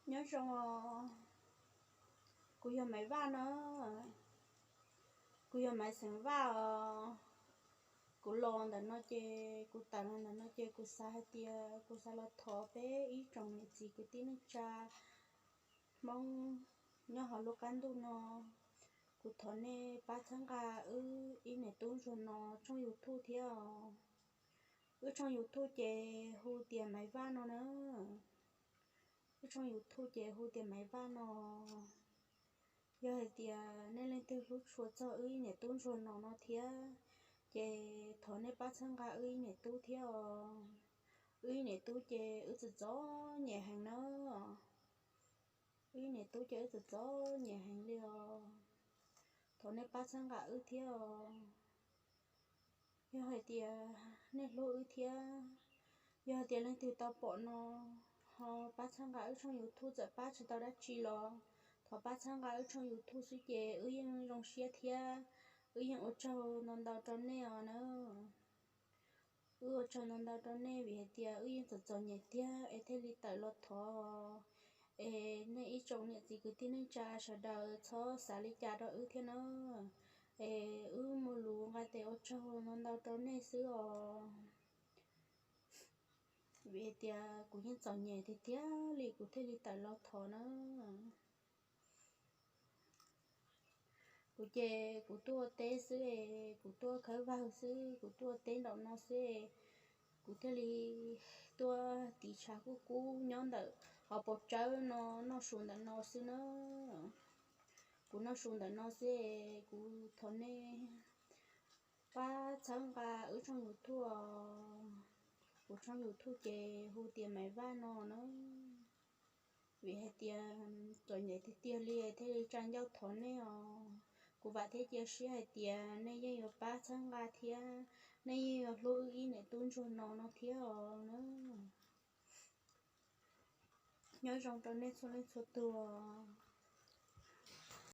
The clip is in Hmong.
Nyob zoo os, kuv yog Maiv Vaj no, kuv yog Maiv xeem Vaj os. Kuv los ntawm no ces, kuv tawm los ntawm no ces kuv xav hais tias kuv xav los thov peb ib tsoom niam txiv kwv tij neej tsa Hmoob nyob hauv lub qab ntuj no, kuv thov nej pab txhawb nqa wb ib niam tub ntsuag no tshooj YouTube thiab os. Wb tshooj YouTube ces hu tias Maiv Vaj no na. Wb tshooj YouTube ces hu tias Maiv Vaj no. Yog hais tias nej leej twg hlub tshua txog wb ib niam tub ntsuag no no thiab, ces thov nej pab txhawb nqa wb ib niam tub thiab os. Wb ib niam tub ces wb txom txom nyem heev na. Wb ib niam tub ces wb txom txom nyem heev li os. Thov nej pab txhawb nqa wb thiab os. Yog hais tias nej hlub wb thiab, yog hais tias leej twg tau pom no ho pab txhawb nqa wb tshooj YouTube, txawm pab tsis tau dab tsi los thov pab txhawb nqa wb tshooj YouTube xwb ces wb yeej zoo siab thiab wb yeej ua tsaug ntau ntau rau nej os na. Wb ua tsaug ntau ntau rau nej vim hais tias wb yeej txom txom nyem tiag es thiaj li tawm los thov. Es nej ib tsoom niam txiv kwv tij neej tsa sawv daws txhob xav li cas rau wb thiab na. Es wb muaj lus nqa tes ua tsaug ntau ntau rau nej xwb os. Vim hais tias kuv yeej txom nyem tiag tiag li kuv thiaj li tawm los thov na. Kuv ces kuv tuaj ua teb xwb es, kuv tuaj khawb vawg xwb, kuv tuaj ua teb nraum no xwb es, kuv thiaj li tuaj tiv tshav kub kub nyob ntawm hauv paus tsawb no noj su ntawm no xwb na. Kuv noj su ntawm no xwb es kuv thov nej pab txhawb nqa wb tshooj YouTube os. Kuv tshooj YouTube ces hu tias Maiv Vaj no na. Vim hais tias txom nyem tiag tiag li thiaj li tsa ncauj thov nej os. Kuv vam thiab cia siab hais tias nej yeej yuav pab txhawb nqa thiab nej yeej yuav hlub wb ib niam tub ntsuag no no thiab os na. Nyob zoo rau nej txhua leej txhua tus os.